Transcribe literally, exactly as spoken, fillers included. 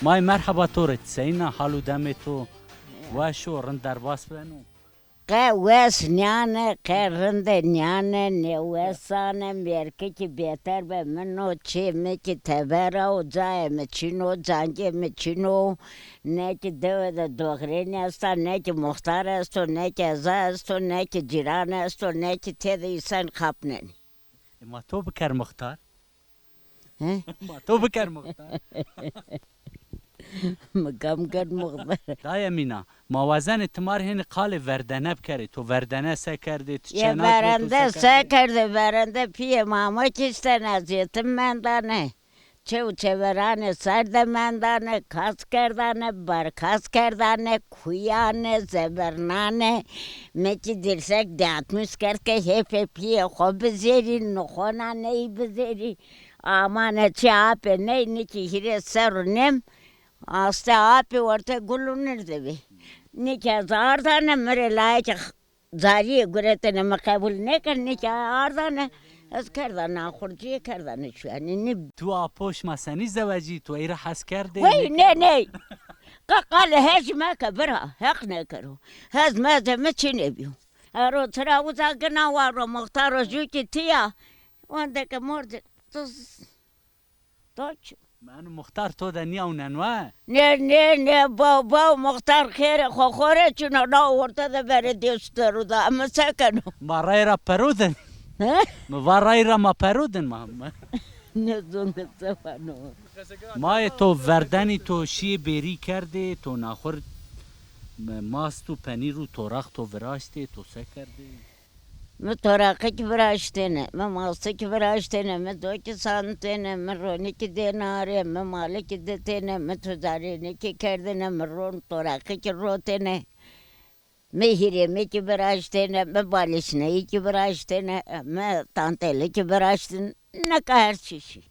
May merheba to rê, ti seyîn a, hal û demê to weş o, rind derbas beno? Qe wes nîyane, qe rinde nîyane, nêwesane, mêrke kî bêter be min o, çê mi kî teber a û cayê mi çin o, cangê mi çin o. Ne kî dewe de doxrênî esta, ne kî muxtar esto, ne kî eza esto, ne kî cîran esto, ne kî têde îsen xapnenî. E, ma to biker muxtar? He? Ma to biker muxtar? Mi kam kerd muxtar? Dayê Mîna, ma wazenê ti ma rê hênî qalê verdene bikerê. To verdene se kerdê, ti çêna kerdê, to se kerdê? Ye verende se kerdê, verende pîyê ma ma kiştene, zêtin mendane. Çew çeveranê ser de mendane, kas kerdane, berkas kerdane, kuyane, zebernane. Mi kî dirsek di altmış kerd ke hêfê pîyê xo bizêrî, nixona ney bizêrî. Amane çê apê ney, nî kî hîrê serr û nêm astê apê, ortê gul û nir de bî. Nî kî ez ardane, mi rê layekê Carîyê guretêne, mi qebul nêkerd, nî kî ardane, ez kerdane axurcîye, kerdane çuyanî, nî. Tu apo şima senî zewecî, tu ey ra hes kerdê? Wey, nê, nê. Qe qalê hej meke bira, Heq nêkero. Hez mezê mi çinê bîyo. Ero tira uza gina waro, muxtaro jû kî tîya. Wendeke mordê, tu z-, to çi? Menu muxtar to de nîyawnen we? Nê, nê, nê, baw, baw, muxtar xêrê xo xo rê çino, na orte de verê dêstu de ruda, mi se keno? Ma rey ra pero din. He? Mi va rey ra ma pero din ma. Nêzon se vano. Mayê to verdenî, to şîyê bêrî kerdê, to naxur mast û penîr û toraq to viraştê, to se kerdê? Mi toraqikî viraştêne, mi mastikî viraştêne, mi zokî santêne, mi ronikî dêne arê, mi malikî ditêne, mi tuzarênikî kerdêne, mi ron toraqikî rotêne, mi hîrêmikî viraştêne, mi balişneyikî viraştêne, mi tantelikî viraştêne, nika her çî şî.